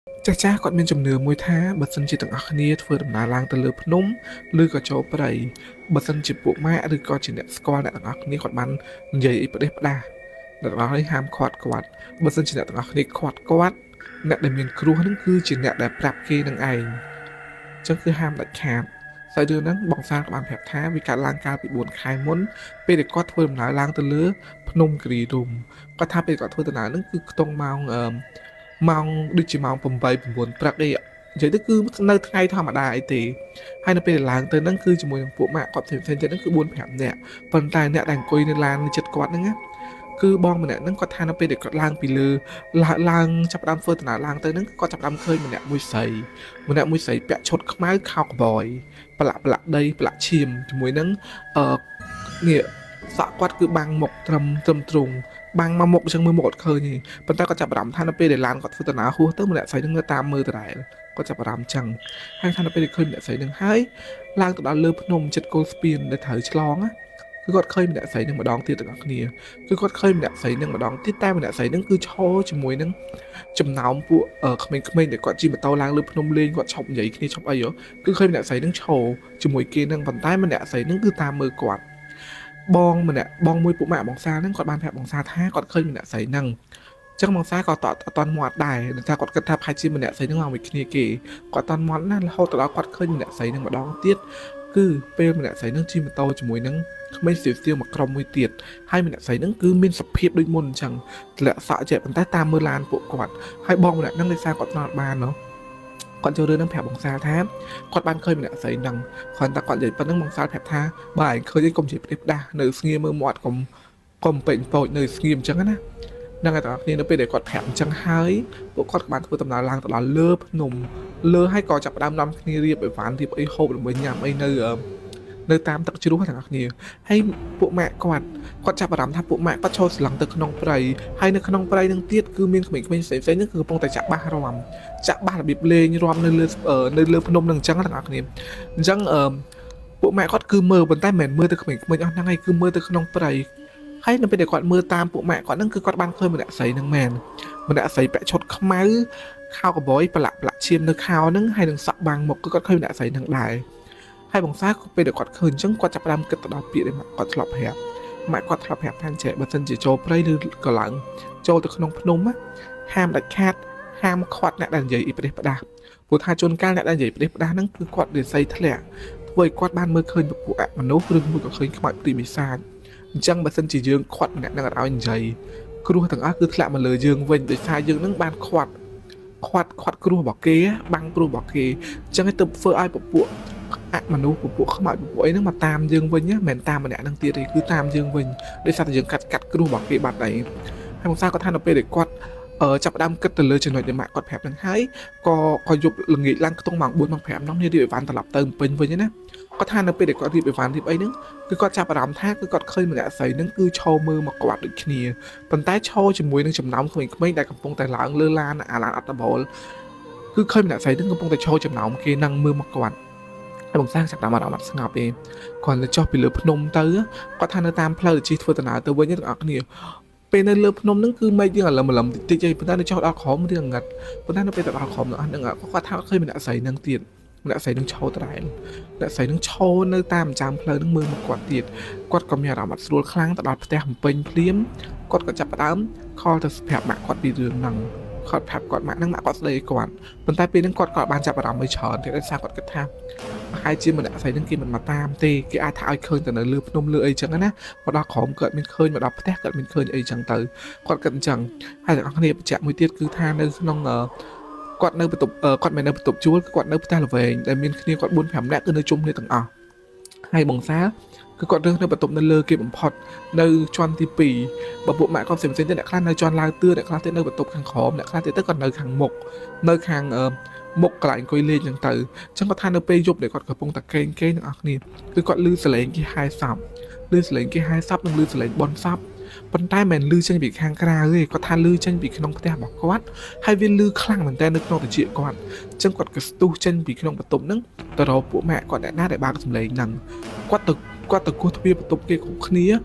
ចាស់ចាស់គាត់មានជំនឿមួយថាបើសិនជាទាំងអស់គ្នាធ្វើដំណើរឡើងទៅលើភ្នំឬក៏ចូលព្រៃបើសិនជាពួកម៉ាក់ឬក៏ជាអ្នកស្គាល់អ្នកទាំងអស់គ្នាគាត់បាននិយាយអីផ្ដេសផ្ដាសអ្នកទាំងអស់គ្នាហាមឃាត់គាត់បើសិនជាអ្នកទាំងអស់គ្នាឃាត់គាត់អ្នកដែលមានគ្រោះហ្នឹងគឺជាអ្នកដែលប្រាប់គេនឹងឯងអញ្ចឹងគឺហាមដាច់ខាតសាច់រឿងហ្នឹងបងសាលក៏បានប្រាប់ថាវាកើតឡើងកាលពី4ខែមុនពេលដែលគាត់ធ្វើដំណើរឡើងទៅលើភ្នំគិរីរម្យគាត់ថាពេលគាត់ធ្វើដំណើរហ្នឹងគឺខ្ទង់ម៉ោងអឺ ម៉ោងដូចជាម៉ោង8 9ព្រឹកអីនិយាយទៅគឺនៅថ្ងៃធម្មតាអីទេហើយនៅពេលដែលឡើងទៅហ្នឹងគឺជាមួយនឹងពួកម៉ាក់គាត់ផ្សេងៗទៀតហ្នឹងគឺ4 5នាក់ប៉ុន្តែអ្នកដែលអង្គុយនៅឡានចិត្តគាត់ហ្នឹងណាគឺបងម្នាក់ហ្នឹងគាត់ថានៅពេលដែលគាត់ឡើងពីលើឡើងចាប់ផ្ដើមធ្វើដំណើរឡើងទៅហ្នឹងគាត់ចាប់ផ្ដើមឃើញម្នាក់មួយស្រីម្នាក់មួយស្រីពាក់ឈុតខ្មៅខោកបយប្រឡាក់ប្រឡាក់ដីប្រឡាក់ឈាមជាមួយនឹងអឺនេះសក់គាត់គឺបាំងមុខត្រឹមត្រឹមទ្រូងបាំងមកមុខអញ្ចឹងមើលមុខអត់ឃើញទេ ប៉ុន្តែគាត់ចាប់អារម្មណ៍ថានៅពេលដែលឡានគាត់ធ្វើដំណើរហួសទៅម្នាក់ស្រីនឹងនៅតាមមើលដដែលគាត់ចាប់អារម្មណ៍ចឹងហើយថានៅពេលដែលឃើញម្នាក់ស្រីនឹងហើយឡើងទៅដល់លើភ្នំចិត្តគល់ស្ពានដែលត្រូវឆ្លងណាគឺគាត់ឃើញម្នាក់ស្រីនឹងម្ដងទៀតទាំងអស់គ្នាគឺគាត់ឃើញម្នាក់ស្រីនឹងម្ដងទៀតតែម្នាក់ស្រីនឹងគឺឈរជាមួយនឹងចំណោមពួកក្មេងៗដែលគាត់ជិះម៉ូតូឡើងលើភ្នំលេងគាត់ឈប់និយាយគ្នាឈប់អីហ៎គឺឃើញម្នាក់ស្រីនឹងឈរជាមួយគេនឹងប៉ុន្តែម្នាក់ស្រីនឹងគឺតាមមើលគាត់បងម្នាក់បងមួយពួកម៉ាក់បងសានឹងគាត់បានប្រាប់បងសាថាគាត់ឃើញម្នាក់ស្រីនឹង ចឹងបងសាក៏តអត់តន់មាត់ដែរដោយសារគាត់គិតថាប្រហែលជាម្នាក់ស្រីនឹងមកមួយគ្នាគេគាត់តន់មាត់ណាស់រហូតទៅដល់គាត់ឃើញម្នាក់ស្រីនឹងម្ដងទៀតគឺពេលម្នាក់ស្រីនឹងជិះម៉ូតូជាមួយនឹងក្មេងស្ទាវស្ទាវមួយក្រុមមួយទៀតហើយម្នាក់ស្រីនឹងគឺមានសភាពដូចមុនអញ្ចឹងធ្លាក់សក់ចេះប៉ុន្តែតាមមើលឡានពួកគាត់ហើយបងម្នាក់នឹងដោយសារគាត់ស្នល់បានណោះគាត់ចូលរឿងនឹងប្រាប់បងសាថាគាត់បានឃើញម្នាក់ស្រីនឹងគ្រាន់តែគាត់និយាយប៉ុណ្្នឹងបងសាប្រាប់ថាបើឯងឃើញឯងកុំនិយាយផ្ដេសផ្ដាសនៅស្ងៀមមើលមាត់កុំកុំពេញពោចនៅស្ងៀមអញ្ចឹងណា ហ្នឹងហើយបងប្អូននៅពេលដែលគាត់ប្រាប់អញ្ចឹងហើយពួកគាត់ក៏បានធ្វើដំណើរឡើងទៅដល់លើភ្នំលើហើយក៏ចាប់ផ្ដើមនាំគ្នារៀបអីវ៉ាន់រៀបអីហូបដើម្បីញ៉ាំអីនៅនៅតាមទឹកជ្រោះទាំងអស់គ្នាហើយពួកម៉ាក់គាត់គាត់ចាប់អារម្មណ៍ថាពួកម៉ាក់គាត់ចូលស្លឹងទៅក្នុងព្រៃហើយនៅក្នុងព្រៃនឹងទៀតគឺមានក្មេងៗផ្សេងៗហ្នឹងគឺកំពុងតែចាក់បាសរាំចាក់បាសរបៀបលេងរាំនៅលើនៅលើភ្នំនឹងអញ្ចឹងទាំងអស់គ្នាអញ្ចឹងអឺពួកម៉ាក់គាត់គឺមើលប៉ុន្តែមិនមែនមើលទៅក្មេងៗអស់ហ្នឹងឯងគឺមើលទៅក្នុងព្រៃ ហើយនៅពេលដែលគាត់មើលតាមពួកម៉ាក់គាត់ហ្នឹងគឺគាត់បានឃើញម្នាក់ស្រីហ្នឹងមែនម្នាក់ស្រីពាក់ឈុតខ្មៅខោកបយប្រឡាក់ប្រឡាក់ឈាមនៅខោហ្នឹងហើយនឹងសក់បាំងមុខគឺគាត់ឃើញម្នាក់ស្រីហ្នឹងដែរហើយបងសាពេលដែលគាត់ឃើញអញ្ចឹងគាត់ចាប់ផ្ដើមគិតទៅដល់ពាក្យដែលម៉ាក់គាត់ធ្លាប់ប្រាប់ម៉ាក់គាត់ធ្លាប់ប្រាប់ថាចេះបើសិនជាចូលព្រៃឬក៏ឡើងចូលទៅក្នុងភ្នំណាហាមដាច់ខាតហាមឃាត់អ្នកដែលនិយាយអីផ្ដេសផ្ដាសព្រោះថាជួនកាលអ្នកដែលនិយាយផ្ដេសផ្ដាសហ្នឹងគឺគាត់និស័យធ្លាក់ធ្វើឲ្យគាត់បានមើលឃើញពពួកអមនុស្សឬមួយក៏ឃើញខ្មោចព្រាយបិសាច អញ្ចឹងបើសិនជាយើងខាត់ម្នាក់នឹងអត់ឲ្យនិយាយគ្រោះទាំងអស់គឺធ្លាក់មកលើយើងវិញដោយសារយើងនឹងបានខាត់ខាត់ខាត់គ្រោះរបស់គេបាំងគ្រោះរបស់គេអញ្ចឹងឯងទៅធ្វើឲ្យពពួកអមនុស្សពពួកខ្មោចពពួកអីហ្នឹងមកតាមយើងវិញណាមិនមែនតាមម្នាក់នឹងទៀតទេគឺតាមយើងវិញដោយសារតែយើងកាត់កាត់គ្រោះរបស់គេបាត់ហើយហើយមកសារគាត់ថានៅពេលដែលគាត់ចាប់ផ្ដើមគិតទៅលើចំណុចដែលម៉ាក់គាត់ប្រាប់នឹងហើយក៏ក៏យប់ល្ងាចឡើងខ្ទង់ម៉ោង4ម៉ោង5នោះនេះរៀបអីវ៉ាន់ត្រឡប់ទៅពេញវិញណាគាត់ថានៅពេលដែលគាត់រៀបអីវ៉ាន់រៀបអីហ្នឹង គឺគាត់ចាប់អារម្មណ៍ថាគឺគាត់ឃើញម្នាក់ស្រីហ្នឹងគឺឈរមើលមកគាត់ដូចគ្នាប៉ុន្តែឈរជាមួយនឹងចំណោមក្មេងៗដែលកំពុងតែឡើងលើឡានអាឡានអត្តបូលគឺឃើញម្នាក់ស្រីហ្នឹងកំពុងតែឈរចំណោមគេហ្នឹងមើលមកគាត់ហើយបងសាងចាប់តាមអារម្មណ៍អត់ស្ងប់ទេគាត់ទៅចុះពីលើភ្នំទៅគាត់ថានៅតាមផ្លូវជិះធ្វើដំណើរទៅវិញទាំងអស់គ្នាពេលនៅលើភ្នំហ្នឹងគឺមេឃយើងអាលឹមអាលឹមតិចតិចឯងប៉ុន្តែនៅចុះដល់ក្រោមរៀងងឹតប៉ុន្តែនៅពេលទៅដល់ក្រោមហ្នឹងគាត់ថាឃើញម្នាក់ស្រីហ្នឹងទៀតម្នាក់ស្រីហ្នឹងឈរត្រែលអ្នកស្រីនឹងឈរនៅតាមចាំផ្លូវនឹងមើលមកគាត់ទៀតគាត់ក៏មានអារម្មណ៍អត់ស្រួលខ្លាំងទៅដល់ផ្ទះបំពេញភ្លាមគាត់ក៏ចាប់ផ្ដើមខលទៅប្រាប់ម៉ាក់គាត់ពីរឿងហ្នឹងគាត់ប្រាប់គាត់ម៉ាក់ហ្នឹងម៉ាក់គាត់ស្ដីឲ្យគាត់ប៉ុន្តែពេលហ្នឹងគាត់ក៏បានចាប់អារម្មណ៍មួយច្រើនទៀតដោយសារគាត់គិតថាប្រហែលជាម្នាក់ស្រីហ្នឹងគេមិនមកតាមទេគេអាចថាឲ្យឃើញតែនៅលើភ្នំលើអីចឹងណាមកដល់ក្រោមគាត់មានឃើញមកដល់ផ្ទះគាត់មានឃើញអីចឹងទៅគាត់គិតអញ្ចឹងហើយទាំងអស់គ្នាបញ្ជាក់មួយទៀតគឺថានៅក្នុងគាត់នៅបន្ទប់គាត់មិននៅបន្ទប់ជួលគឺគាត់នៅផ្ទះល្វែងដែលមានគ្នាគាត់4 5នាក់គឺនៅជុំគ្នាទាំងអស់ហើយបងសាគឺគាត់រើសនៅបន្ទប់នៅលើគេបំផុតនៅជាន់ទី2បើពួកម៉ាក់គាត់ផ្សេងៗទៀតអ្នកខ្លះនៅជាន់ឡើងទឿអ្នកខ្លះទៀតនៅបន្ទប់ខាងក្រោមអ្នកខ្លះទៀតទៅគាត់នៅខាងមុខនៅខាងមុខកន្លែងអង្គុយលេងចឹងទៅអញ្ចឹងគាត់ថានៅពេលយប់ដែលគាត់កំពុងតែកេងកេងទាំងអស់គ្នាគឺគាត់ឮសលេងគេហែសັບឮសលេងគេហែសັບនិងឮសលេងបនសັບប៉ុន្តែមិនមែនឮចេញពីខាងក្រៅទេគាត់ថាឮចេញពីក្នុងផ្ទះរបស់គាត់ហើយវាឮខ្លាំងមែនតើនៅក្នុងត្រចៀកគាត់អញ្ចឹងគាត់ក៏ស្ទុះចេញពីក្នុងបន្ទប់ហ្នឹងទៅរកពួកម៉ាក់គាត់អ្នកណាដែលបើកសំឡេងហ្នឹងគាត់ទៅគាត់ទៅគោះទ្វារបន្ទប់គេគ្រប់គ្នា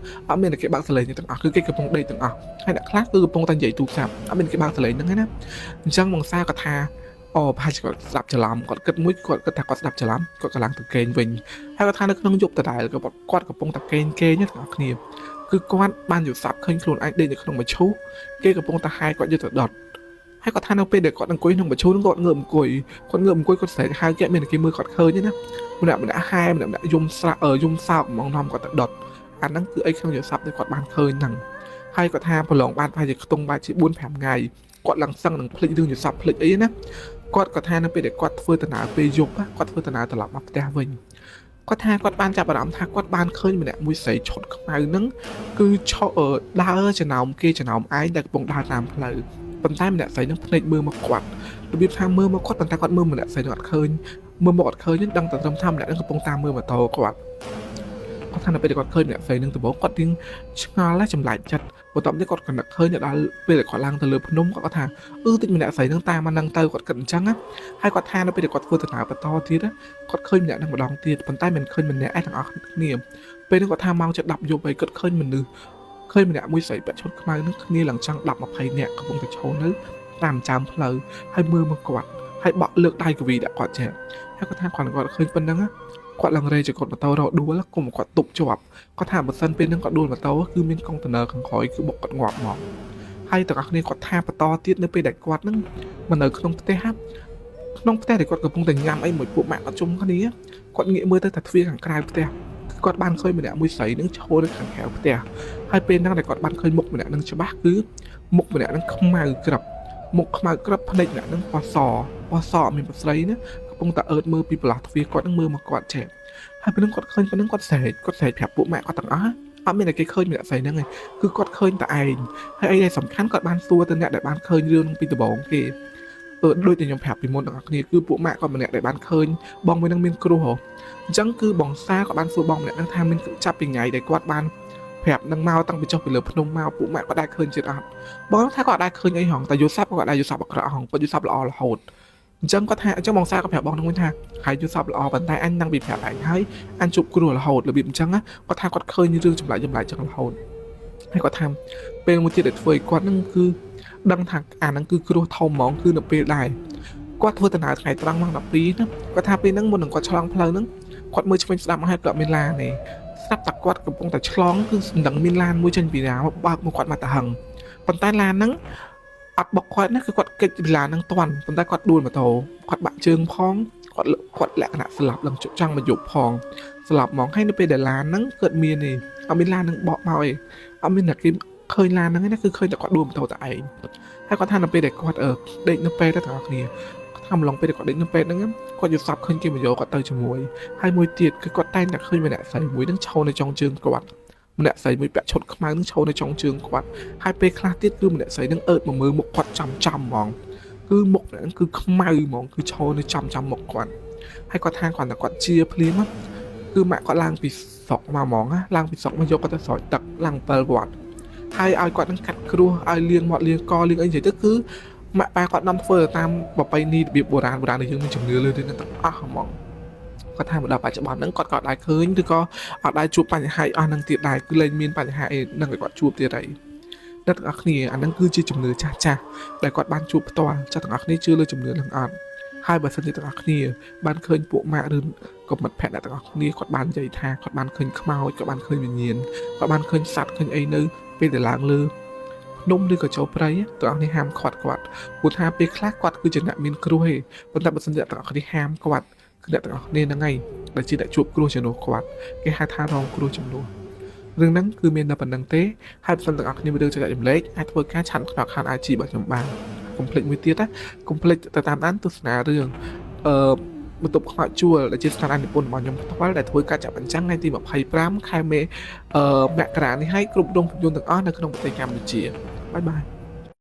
អត់មានតែគេបើកសំឡេងទាំងអស់គឺគេកំពុងដេកទាំងអស់ហើយអ្នកខ្លះគឺកំពុងតែនិយាយទូរស័ព្ទអត់មានគេបើកសំឡេងហ្នឹងណាអញ្ចឹងបងសាគាត់ថា អូប្រហែលជាគាត់ស្ដាប់ច្រឡំគាត់គិតមួយគាត់គិតថាគាត់ស្ដាប់ច្រឡំគាត់ក៏ឡើងទៅគេងវិញហើយគាត់ថានៅក្នុងយប់ដដែលក៏គាត់កំពុងតែគេងគេងទាំងអស់គ្នាគឺគាត់បានយល់សប្តិឃើញខ្លួនឯងដេកនៅក្នុងមឈូសគេកំពុងតែហែគាត់យកទៅដុតហើយគាត់ថានៅពេលដែលគាត់អង្គុយក្នុងមឈូសហ្នឹងគាត់ងើបអង្គុយគាត់ងើបអង្គុយគាត់ស្រែកហៅគេមានតែគេមើលគាត់ឃើញណាម្នាក់ម្នាក់ហែម្នាក់ម្នាក់យំស្រាក់យំសោកហ្មងនាំគាត់ទៅដុតអាហ្នឹងគឺអីក្នុងយល់សប្តិដែលគាត់បានឃើញហ្នឹងហើយគាត់ថាប្រឡងបានប្រហែលជាខ្ទង់បែបជា4 5ថ្ងៃគាត់ឡើងសឹងនឹងភ្លេចរឿងយល់សប្តិភ្លេចអីណាគាត់ក៏ថានៅពេលដែលគាត់ធ្វើដំណើរពេលយប់គាត់ធ្វើដំណើរត្រឡប់មកផ្ទះវិញគាត់ថាគាត់បានចាប់អារម្មណ៍ថាគាត់បានឃើញម្នាក់មួយស្រីឈុតខ្មៅហ្នឹងគឺឈរដើរចំណោមគេចំណោមឯងដែលកំពុងដើរតាមផ្លូវប៉ុន្តែម្នាក់ស្រីហ្នឹងភ្នែកមើលមកគាត់របៀបថាមើលមកគាត់ប៉ុន្តែគាត់មើលម្នាក់ស្រីហ្នឹងអត់ឃើញមើលមកអត់ឃើញដឹងតែត្រឹមថាម្នាក់ហ្នឹងកំពុងតាមមើលម៉ូតូគាត់គាត់ថានៅពេលដែលគាត់ឃើញម្នាក់ស្រីហ្នឹងដំបូងគាត់ទៀងឆ្ងល់ហើយចម្លែកចិត្តបន្ទាប់នេះគាត់ក៏នឹកឃើញដល់ពេលដែលគាត់ឡើងទៅលើភ្នំគាត់ថាអឺតិចម្នាក់ស្រីហ្នឹងតាមមកហ្នឹងទៅគាត់គិតអញ្ចឹងណាហើយគាត់ថានៅពេលដែលគាត់ធ្វើដំណើរបន្តទៀតគាត់ឃើញម្នាក់ហ្នឹងម្ដងទៀតប៉ុន្តែមិនឃើញម្នាក់ឯងទាំងអស់គ្នាពេលហ្នឹងគាត់ថាម៉ោងជិត10យប់ហើយគាត់ឃើញមនុស្សឃើញម្នាក់មួយស្រីពាក់ឈុតខ្មៅហ្នឹងគ្នាឡើងចង់10 20នាក់កំពុងតែឈរនៅតាមចាមផ្លូវហើយមើលមកគាត់ហើយបក់លើកដៃកវីដាក់គាត់ចេះហើយគាត់ថាគាត់គាត់ឃើញប៉ុណ្្នឹងគាត់ឡើងរេចគាត់ម៉ូតូរកដួលគុំគាត់ទប់ជាប់គាត់ថាបើសិនពេលហ្នឹងគាត់ដួលម៉ូតូគឺមានកុងតឺន័រខាងក្រោយគឺបុកគាត់ងាប់មកហើយទាំងអស់គ្នាគាត់ថាបន្តទៀតនៅពេលដែលគាត់ហ្នឹងមកនៅក្នុងផ្ទះក្នុងផ្ទះដែលគាត់កំពុងតែញ៉ាំអីមួយពួកម៉ាក់គាត់ជុំគ្នាគាត់ងាកមើលទៅតែទ្វារខាងក្រៅផ្ទះគាត់បានឃើញម្នាក់មួយស្រីនឹងឈរនៅខាងក្រៅផ្ទះហើយពេលហ្នឹងដែលគាត់បានឃើញមុខម្នាក់នឹងច្បាស់គឺមុខម្នាក់នឹងខ្មៅក្រឹបមុខខ្មៅក្រឹបភ្នែកម្នាក់នឹងពណ៌សពណ៌សអត់មានស្រីណាកំពុងតែអើតមើលពីប្រឡោះទ្វារគាត់នឹងមើលមកគាត់ចេះហើយពេលហ្នឹងគាត់ឃើញពេលហ្នឹងគាត់ស្រែកគាត់ស្រែកប្រាប់ពួកម៉ាក់គាត់ទាំងអស់អត់មានតែគេឃើញម្នាក់ស្រីហ្នឹងឯងគឺគាត់ឃើញតែឯងហើយអីដែលសំខាន់គាត់បានសួរទៅអ្នកដែលបានឃើញរឿងហ្នឹងពីដំបូងគេដូចតែខ្ញុំប្រាប់ពីមុនទាំងអស់គ្នាគឺពួកម៉ាក់គាត់ម្នាក់ដែលបានឃើញបងមួយហ្នឹងមានគ្រោះហ៎អញ្ចឹងគឺបងសាក៏បានសួរបងម្នាក់ហ្នឹងថាមានចាប់ពីថ្ងៃដែលគាត់បានប្រាប់នឹងមកតាំងពីចុះពីលើភ្នំមកពួកម៉ាក់គាត់ដែរឃើញទៀតអត់បងថាគាត់ដែរឃើញអីហងតែយល់សប្តិគាត់ដែរយល់សប្តិអាក្រក់ហងគាត់យល់សប្តិល្អរហូតអញ្ចឹងគាត់ថាអញ្ចឹងបងសាក៏ប្រាប់បងហ្នឹងវិញថាហើយយល់សប្តិល្អប៉ុន្តែអញតាំងពីប្រាប់ឯងហើយអញជួបគ្រោះរហូតរបៀបអញ្ចឹងគាត់ថាគាត់ឃើញរឿងចម្លែកចម្លែកចឹងរហូតហើយគាត់ថាពេលមួយទៀតដែលធ្វើឲ្យគាត់ហ្នឹងគឺដឹងថាអាហ្នឹងគឺគ្រោះធំហ្មងគឺនៅពេលដែរគាត់ធ្វើដំណើរថ្ងៃត្រង់ម៉ោង12ណាគាត់ថាពេលហ្នឹងមុននឹងគាត់ឆ្លងផ្លូវហ្នឹងគាត់មើលឆ្វេងស្ដាំមកហើយគាត់មានឡានទេស្រាប់តែគាត់កំពុងតែឆ្លងគឺមិនដឹងមានឡានមួយចេញពីណាមកបើកមកគាត់មកតាហឹងប៉ុន្តែឡានហ្នឹងអត់បុកគាត់ណាគឺគាត់គេចពីឡានហ្នឹងតាន់ប៉ុន្តែគាត់ដួលម៉ូតូគាត់បាក់ជើងផងគាត់គាត់លក្ខណៈស្លាប់ឡើងចង់មកយប់ផងស្លាប់ហ្មងហើយនៅពេលដែលឡានហ្នឹងកើតមាននេះអត់មានឡានហ្នឹងបកមកឯងអត់មានអ្នកគេឃើញឡានហ្នឹងណាគឺឃើញតែគាត់ដួលម៉ូតូតែឯងហើយគាត់ថានៅពេលដែលគាត់ដេកនៅពេទ្យទាំងអស់គ្នាគាត់ថាម្លងពេលដែលគាត់ដេកនៅពេទ្យហ្នឹងគាត់យល់សប្តិឃើញគេមកយកគាត់ទៅជាមួយហើយមួយទៀតគឺគាត់តែងតែឃើញម្នាក់ស្រីមួយហ្នឹងឈរនៅចុងជើងគាត់ម្នាក់ស្រីមួយពាក់ឈុតខ្មៅហ្នឹងឈរនៅចុងជើងគាត់ហើយពេលខ្លះទៀតគឺម្នាក់ស្រីហ្នឹងអើតមកមើលមុខគាត់ចំចំហ្មងគឺមុខហ្នឹងគឺខ្មៅហ្មងគឺឈរនៅចំចំមុខគាត់ហើយគាត់ថាគាត់តែគាត់ជាភ្លាមគឺម៉ាក់គាត់ឡើងពីស្រុកមកហ្មងណាឡើងពីស្រុកមកយកគាត់ទៅស្រោចទឹកឡើង7វត្តហើយឲ្យគាត់នឹងកាត់គ្រោះឲ្យលាងមាត់លាងកលាងអីនិយាយទៅគឺម៉ាក់ប៉ាគាត់នាំធ្វើតាមប្រពៃណីរបៀបបុរាណបុរាណដែលយើងមានជំនឿលើរឿងហ្នឹងទាំងអស់ហ្មងគាត់ថាមកដល់បច្ចុប្បន្នហ្នឹងគាត់ក៏អត់ដែរឃើញឬក៏អត់ដែរជួបបញ្ហាអស់ហ្នឹងទៀតដែរគឺលែងមានបញ្ហាអីហ្នឹងឲ្យគាត់ជួបទៀតហើយអ្នកទាំងអស់គ្នាអាហ្នឹងគឺជាជំនឿចាស់ចាស់ដែលគាត់បានជួបផ្ទាល់ចាស់ទាំងអស់គ្នាជឿលើជំនឿហ្នឹងអត់ហើយបើសិនជាទាំងអស់គ្នាបានឃើញពួកម៉ាក់ឬក៏មិត្តភក្តិអ្នកទាំងអស់គ្នាគាត់បាននិយាយថាគាត់បានឃើញខ្មោចគាត់បានឃើញវិញ្ញាណគាត់បានឃើញសត្វឃើញអីនៅពេលដែលឡើងលើភ្នំឬក៏ចូលព្រៃទាំងអស់នេះហាមឃាត់គាត់ព្រោះថាពេលខ្លះគាត់គឺជាអ្នកមានគ្រោះឯងប៉ុន្តែបើសិនជាអ្នកទាំងអស់គ្នាហាមគាត់គឺអ្នកទាំងអស់គ្នាហ្នឹងឯងដែលជាអ្នកជួបគ្រោះជំនួសគាត់គេហៅថារងគ្រោះជំនួសរឿងហ្នឹងគឺមានតែប៉ុណ្្នឹងទេហើយបើសិនទាំងអស់គ្នាមានរឿងចែករំលែកអាចធ្វើការ chat ក្នុង account IG របស់ខ្ញុំបានកុំភ្លេចមួយទៀតណាកុំភ្លេចទៅតាមដានទស្សនារឿងអឺបន្ទប់ខ្មោចជួលដែលជាស្នាដៃនិពន្ធរបស់ខ្ញុំផ្ទាល់ដែលធ្វើការចាក់បញ្ចាំងថ្ងៃទី25ខែមេអឺមករានេះឲ្យគ្រប់រោងភាពយន្តទាំងអស់នៅក្នុងប្រទេសកម្ពុជា bye bye.